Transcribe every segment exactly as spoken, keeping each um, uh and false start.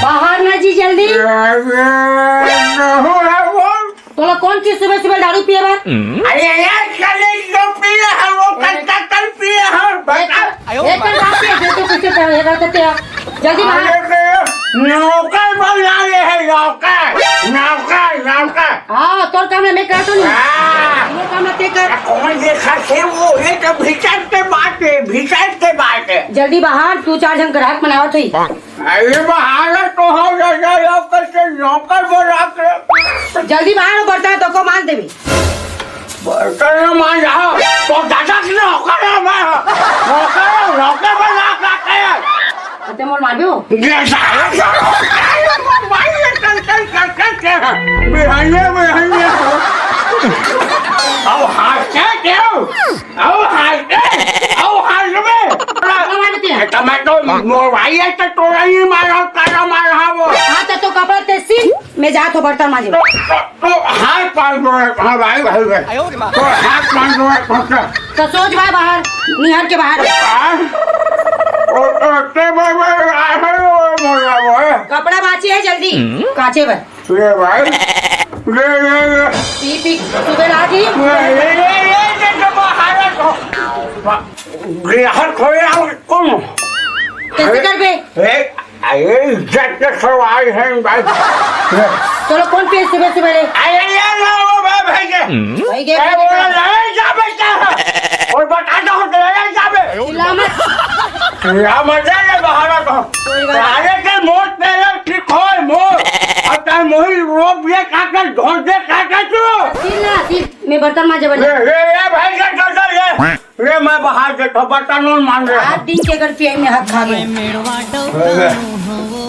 बाहर ना जी, जल्दी। तोला कौन चीज सुबह सुबह दारू पिए बर? अरे यार, कल एक दो पिए हैं, वो कल का कल पिए हैं, बता। एक कल बात है, जो तू कुछ कर, ये बात है, जल्दी बाहर। अरे रे, नौकर बना रहे हैं, नौकर, नौकर, नौकर। हाँ, तोर काम है, मैं करता नहीं। हाँ। ये काम है, ते कर। कौन देखा से वो, ये तो भीतर के बात है, भीतर के बात है। जल्दी बाहर, तू चार जन ग्राहक मनावत है। अरे बाहर तो हो जा, जा, जा, करके नौकर बोला के। जल्दी बाहर हो, बर्तन तो को मार देबे। बर्तन मार जा, तो दादा की नौकर है मैं। नौकर, नौकर बोला के। अच्छा, मोर मारबे हो? ये जा, भाई, ये चल, चल, चल, चल, चल। बिहाइए, बिहाइए। अब हाथ क्या क्यों? अउ हाल के, अउ हाल में। कौन मारत हे? ए, त मैं तो मोर भाई है, त तोला ही मारा, काला मारा वो। हाँ, त तो कपड़ा ते सिल, मैं जात हो बर्तन मांजे। तो, तो, तो हाथ मार दो, हाँ भाई, भाई, भाई। तो हाथ मार दो, पकड़। तो सोच भाई बाहर, निहर के बाहर। हाँ? ओ, तो ते भाई, भाई, आ, भाई, वो मोर, वो है। कपड़ा बांचे हे जल्दी, कांचे बर। ले भाई, ले, ले, ले। पी, पी, सुबह ला जी। ले, ले, ले, ले, ले, ले, बाहर रखो। बा-, ग्राहक हो या कौन? कैसे अरे, करबे? ए, अरे, इज्जत के सवाल है भाई। चलो, कौन पिए सुबह सुबह रे? अरे, ये लो, वो भाई, भाई के। भाई के, अरे, बोला, ले जा बेटा। और बता दो, ले जा बे। चिल्ला मत। चिल्ला मत, ले बाहर रखो। कोई बात नहीं। अरे, के मौत पे ठीक होय, मोर। अब तैं मोही रोप दे काटे, ढोल दे काटे तू। सिल ना, सिल। मैं बर्तन मांजे बर ए, ए, ए, भाई, ये, ये, ये, ये। ये मैं बाहर से तो बर्तन नहीं मांज रहा। आठ दिन के अगर पिए में हाथ खा गए। ए, ए।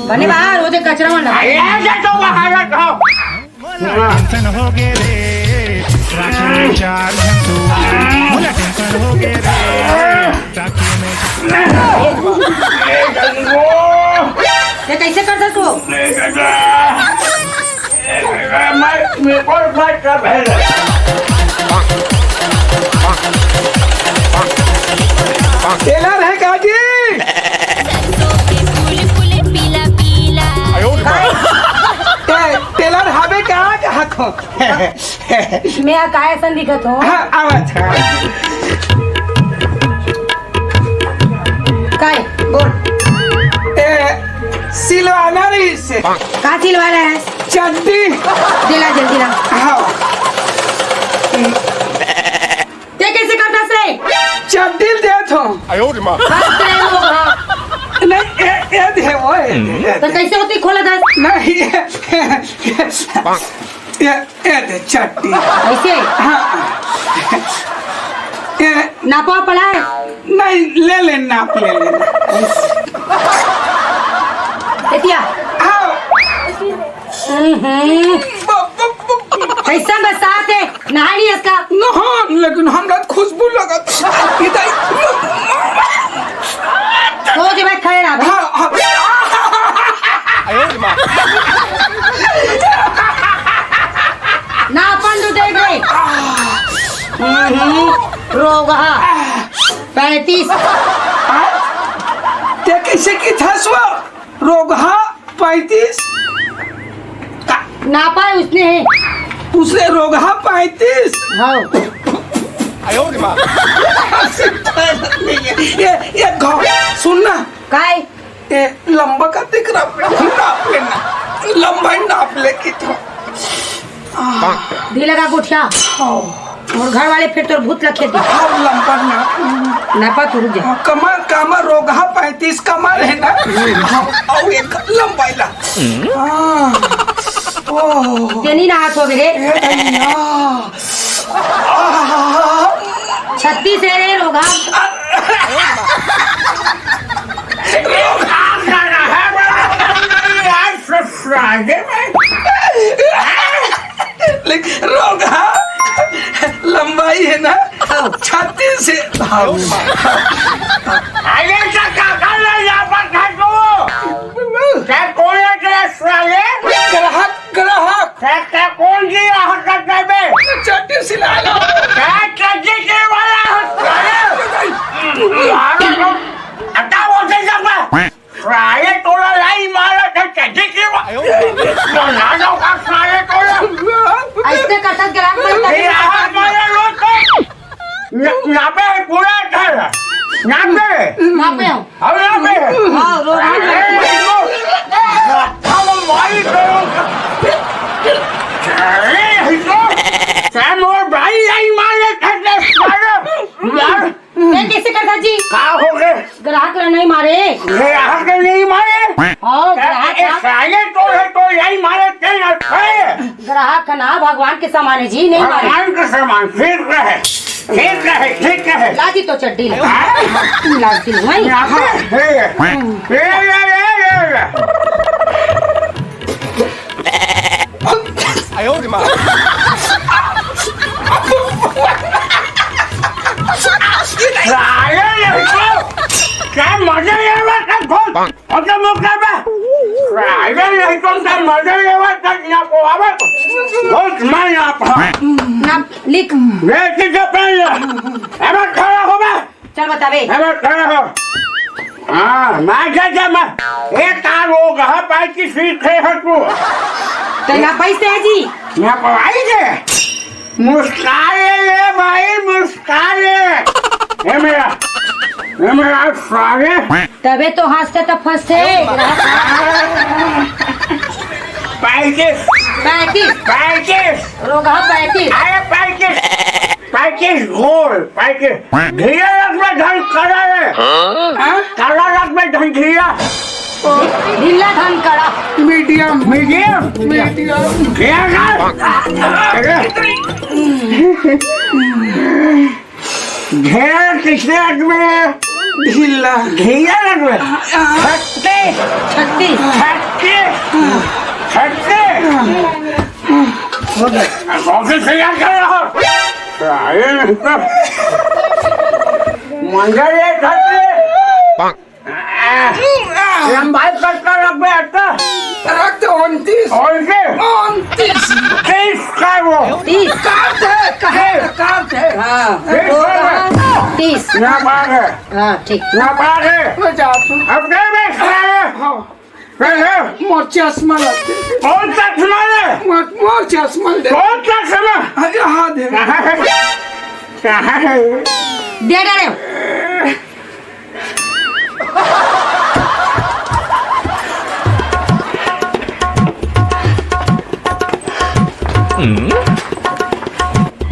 बने बाहर, वो दे कचरा मन रहा। ए, ये तो बाहर रखो। टेंशन हो गे रे, राखी में चार झन तू, मोला टेंशन हो गे रे, राखी में ये कैसे कर सकते हो? टेलर है का जी? सरसों के फूल फूले पीला पीला। टे-, टेलर हवे का? कहा खो? मैं काय असन दिखत हूँ? हाँ, आवत है। काय? बोल। ए, सिलवाना रहिस हे। का सिलवाना हे? चड्डी। दे ला जल्दी ला। हाँ। ते कैसे करता से? चड्डी ल देत हूँ। बस तेरे लोग, हाँ। नहीं, ए, ए दे वो, ए, ए तो दे। कैसे होती खोला था? नहीं, ए, ए, ए, ए दे चड्डी। ऐसे? हाँ। ए, नापा पड़ा है? नहीं, ले ले, नाप ले ले। एतिया। हाँ। हम्म। ब-, ब-, ब-, कैसन बरसात हे? नहाय नहीं इसका? नहान, लेकिन हमरा त खुशबू लगत। इधर। तो जे भाई खड़े रह भाई। हाँ, हाँ। ना अपन तो देख रे। हम्म, रोगहा। पैंतीस। हाँ? ते कैसे की था सो? रोगहा पैंतीस। का-, नापा है उसने है। उसने रोगहा पैंतीस। हाँ। ये, ये घाव, सुन ना। काय? ये लंबा का दिख रहा, नाप लेना। लंबा ही नाप ले की तो। दी लगा गोठिया। हाँ। मोर घर वाले फिर तोर भूत लखे दी। हाँ, लंबा ना। नापा तू रुक जा। हाँ, कमर, कमर रोगहा पैंतीस कमर है ना? हाँ, अउ एक लंबाई ला। हाँ। ओह। तेनी ना हाथ हो रे। ए भैया। आह। छत्तीस है रे रोगहा। रोगहा का रहा है, यार, ससुराल में। लेकिन रोगहा लंबाई है ना, हाँ। छत्तीस है। हाँ। अरे, क्या, क्या कर रहा है यहाँ पर, घर को? क्या, कौन साले तो है तो यही मारे तेल और खाए। ग्राहक ना भगवान के समान है जी, नहीं मारे। भगवान के समान, ठीक रहे, ठीक रहे, ठीक रहे। ला जी तो चड्डी ला। हाँ? ला जी, वही। यहाँ पे, ये, ये, ये, ये, ये, ये। साले ये तो क्या मजा ये वाला था, बोल। अच्छा, मौका पे साले ये तो क्या मजा ये वाला था, यहाँ को आवे। बहुत मैं यहाँ पर। ना, लिख। मैं किसे पहले? अबे खड़ा हो बे। चल बता बे। अबे खड़ा हो। हाँ, मैं क्या, क्या मैं? एक आ लोग है, भाई की सीट है, है तू। तो यहाँ पैसे है जी। यहाँ पर आई है। मुस्काए ये भाई, मुस्काए। ये मेरा, ये मेरा साले। तबे तो हंसते तो फंसते। पैंतीस। पैंतीस। पैंतीस। रोगा पैंतीस। अरे पैंतीस। पैंतीस गोल, पैंतीस। ढीला रख में धन कड़ा है। हाँ? कड़ा रख में धन ढीला। ढीला धन कड़ा। मीडियम। मीडियम? मीडियम। ढीला रख। अरे। ढेर किसने रख में? ढीला। ढीला रख में। छत्तीस। छत्तीस। छत्तीस। छत्तीस। हो गया। कॉफी तैयार कर रहा हूँ। अरे, मंजर ये छत्तीस। लंबाई कट कर रख बे, अट्ठा। रख दे, उनतीस। उनतीस। उनतीस। तीस का वो। तीस। काट दे, कहे, काट दे। हाँ। तीस हो गए। तीस। ना पार है। हाँ, ठीक। ना पार है। मैं जाता हूँ। अब दे बे, साले। हाँ। पहले। मोर चश्मा लगते। कौन चश्मा ले? मोर, मोर चश्मा ले। कौन चश्मा? अरे, हाँ दे। कहाँ है? कहाँ है? दे डाले।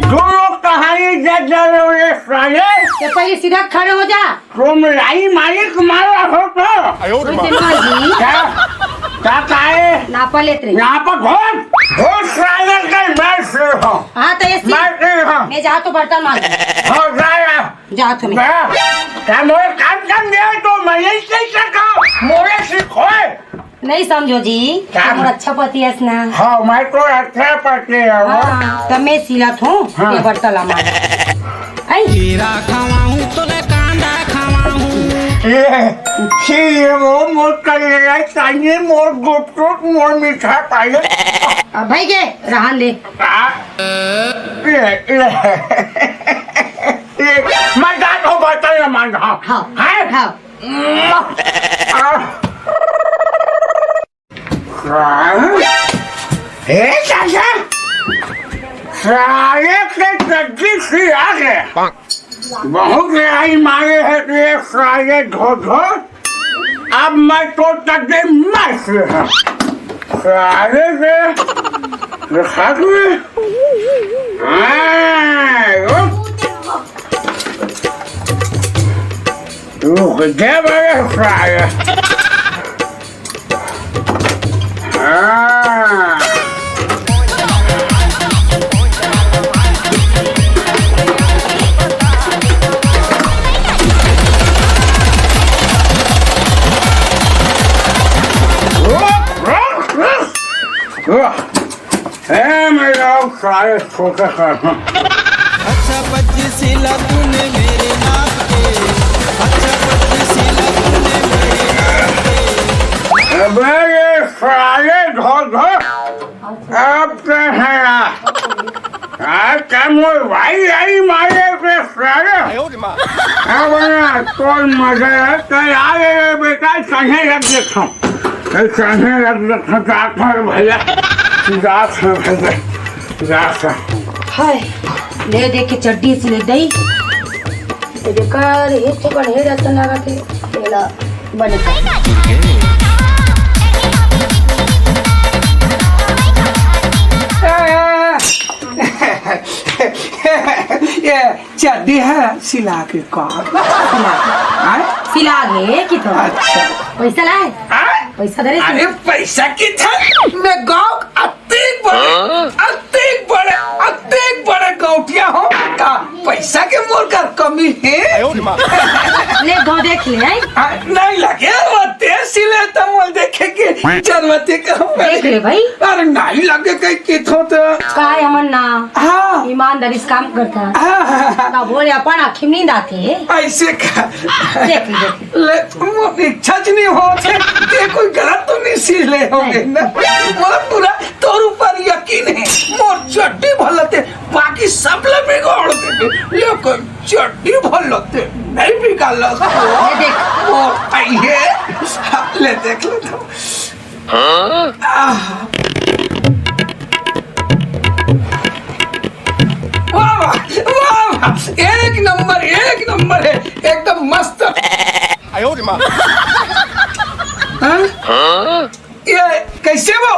दो लोग कहानी जज रहे हो रे साले। तो पहले सीधा खड़े हो जा। तुम लाई मालिक मारा हो तो। आयो रे माँ। जी। क्या? क्या कहे? नापा लेत रहे। यहाँ पर घोट, घोट साले के मैं से हो। हाँ, तो ये सी-, मैं से हो। मैं जा तो बर्तन मांज। हो जाएगा। जा तुम्हें। मैं, क्या मोर काम काम दे तो मैं यही सही करता हूँ। मोरे सीखोए। नहीं समझो जी, क्या? तुम अच्छा पति है ना। हाँ, मैं तो अच्छा पति है वो। हाँ, तो मैं सिलत हूँ, हाँ। ये बर्तन ला मार। आई। खीरा खवाहूँ तोला कांदा खवाहूँ। ये, छी, ये वो मोर करेला चाहिए, मोर गुपचुप, मोर मीठा पाई। अब भाई के रहन दे। आ, ये, ये, ये, मैं जात हूँ बर्तन ला मार, हाँ। हाँ, हैं? हाँ। हे चाचा, साले के चड्डी सिला के बहुत लड़ाई मारे है तेरे साले धोधो। अब मैं तो चड्डी मार से है साले के दिखा दूँ। हाँ, रुक। रुक जा बड़े साले। हाँ। रुक, रुक, रुक। रुक। ए, मैं जाऊँ साले छोटे कर। अच्छा पच्चीस सिला तूने मेरे नाप के, अच्छा पच्चीस सिला तूने मेरे नाप के। अबे ये साले धोधो, अब क्या है यार? आज का मोर भाई आई मारे पे साले। अब ना कोई मजा है, कल आ गए बेटा, संगे रख देता हूँ। ए, कान्हे लग, लग, जात हन भैया, जात हन भैया, जात हन। हाय, ले दे के चड्डी सिले दई। तो जेकर एक ठो कन्हे रतन लगा के, तेला बने कर। ये चड्डी है सिला के का? सिला के। हाँ? सिला के कि तो? अच्छा। पैसा लाए? हाँ? पैसा धरे अरे पैसा की था, मैं गांव अतेक बड़े, अतेक बड़े, अतेक बड़े गौटिया हो का? पैसा के मोर कर कमी है। ले गांव देख ले, हैं? आ, नहीं लगे, वो तेज सिले तो मोल देखे के जरूरत है का? देख ले भाई। अरे नहीं लगे कहीं किथो तो। काय हमन ना हाँ। ईमानदारी से काम करता। हाँ, हाँ, हाँ। का बोले अपन आँखी में नींद आते। ऐसे का? देख ले, देख ले। ले, मोर इच्छा च नहीं हो, ये कोई गलत तो नहीं सीले होगे ना? मोर पूरा तोर ऊपर यकीन है, मोर चड्डी भलते, बाकी सब ले बिगाड़ देबे, लेकिन चड्डी भलते नहीं बिगाड़। ये देख। मोर आई है, ले देख ले तो। हाँ? आह। वाह, वाह, वाह, वाह। एक नंबर, एक नंबर है, एकदम मस्त। आयो रे माँ। हाँ? ये कैसे वो?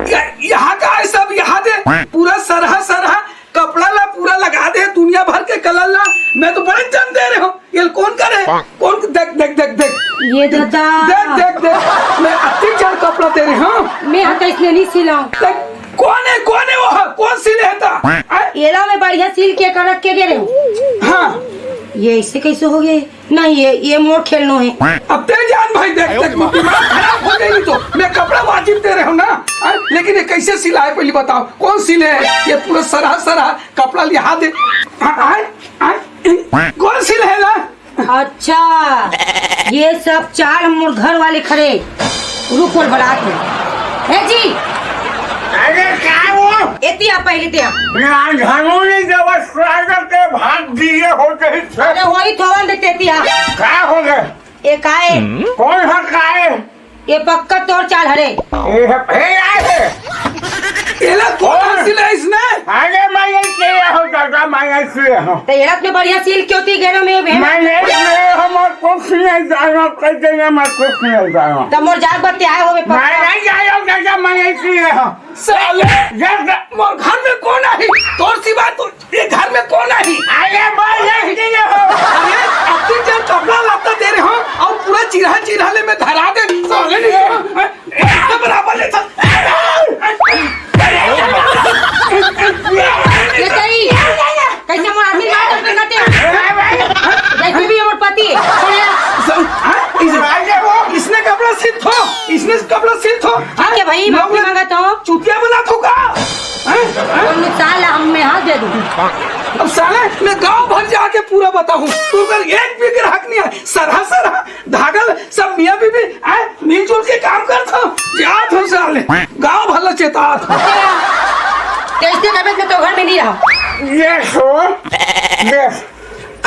ये, यहाँ का है सब, यहाँ दे, पूरा सरहा, सरहा कपड़ा ला पूरा लगा दे, दुनिया भर के कलर ला। मैं तो बड़े जन दे रहे हूँ। ये कौन करे? कौन? देख, देख, देख, देख। ये दादा। देख, देख, देख। मैं अति जन कपड़ा दे रहे हूँ। मैं हाथ इसने नहीं सिलाऊं। देख, कौन है, कौन है वो? कौन सिले है ता? आय? एला मैं बढ़िया सील के कर रख के दे रहे हूँ। हाँ। ये इससे कैसे हो गए? नहीं, ये, ये मोर खेलनो है। अब तेरे जान भाई, देख, देख, दिमाग खराब हो जाएगी तो। मैं कपड़ा वाजिब दे रहे हूँ ना। आय? लेकिन ये कैसे सिला है पहले बताओ? कौन सिले है? ये पूरा सरहा, सरहा कपड़ा लिहा दे। आ, आय? आय? कौन सिले है ना? अच्छा, ये सब चाल मोर घर वाले खड़े। रुक, मोर बरात है। ए जी, अरे का वो? एती आ पहले ते आ। राजधानी जब स्वागत के भाग दिए होते ही अरे वही थोवन दे तेती आ। का हो गए? ए काए? कौन है काए? ये पक्का तोर चाल हरे। ए, हे, आए हे। एला कौन हंसी ले इसने? अरे, मैं यही कह रहा हूँ, दादा, मैं यही कह रहा हूँ। तो एला अपने बढ़िया सील क्यों थी घेरो में, बे? मैं यही कह रहा हूँ, मैं कुछ नहीं जाना, कह देंगे, मैं कुछ नहीं जाना। तो मोर जाग बत्ती आए हो, बे, पक्का। मैं नहीं जा रहा हूँ, दादा, मैं यही कह रहा हूँ। साले, ये ग- मोर घर में कौन आई? तोर सिवा तो ये घर में कौन आई? अरे भाई, ये नहीं हो। अरे, अति जन कपड़ा लत्ता दे रहे हो और पूरा चिरहा चिरहा ले में धरा दे। साले नहीं हो। ये बराबर ले चल। ये सही। कैसे मोर आदमी मार कर करते हो? जैसे भी मोर पति है। सुन, हाँ? इस-, इसने कपड़ा सिल थो, इसने कपड़ा सिल थो। ठीक है भाई, माफी मांगा तो। चुतिया बना थो का? हैं? हैं? और नुकसान ला हम मैं हाथ दे दूँ। अब साले मैं गांव भर जाके पूरा बताऊं, तू कर एक भी ग्राहक नहीं है, सरहा सरहा धागल सब मियाँ बीबी आए मिलजुल के काम कर था, जात हो साले, गांव भला चेतात हो। कैसे तबियत में तो घर में नहीं रहा। ये सो, ये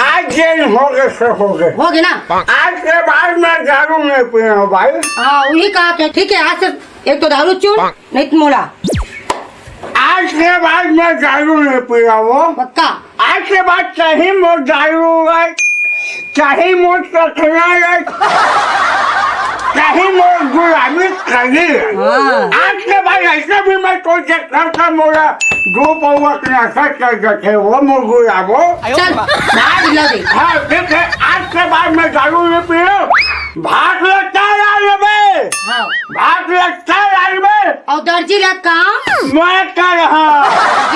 आज जेन हो गए सो हो गए। हो गए ना? आज के बाद मैं दारू नहीं पीऊँ भाई। हाँ, वही कहा था। ठीक है, आज से एक तो दारू चुन, नहीं तो मोला। आज के बाद मैं दारू नहीं पीऊँ वो। पक्का? आज के बाद चाहे मोर दारू है, चाहे मोर चखना है, चाहे मोर गुलाबी कली है। हाँ। आज के बाद ऐसा भी मैं कोई चक्कर का मोरा दो पौवा नशा कर देते वो मोर गुलाबो। चल, आज ला दे। हाँ, ठीक है, आज के बाद मैं दारू नहीं पीऊँ। भाग ले चार आने में। हाँ। भाग ले चार आने में। और दर्जी ला काम? मैं कर हाँ।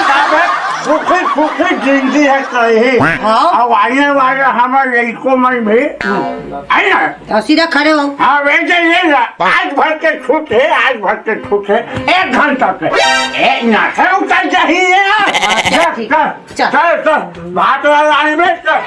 तब सुखी सुखी जिंदगी है कहीं। हाँ। अब आने वाले हमारे लड़कों में भी। हाँ। है ना? तो सीधा खड़े हो। हाँ, वैसे ये ना, आज भर के छूट है, आज भर के छूट है, एक घंटा पे। ए, ना, उतर चाहिए। हाँ, चल, ठीक। चल। चल, चल, चल, भात वाला लाइन में चल।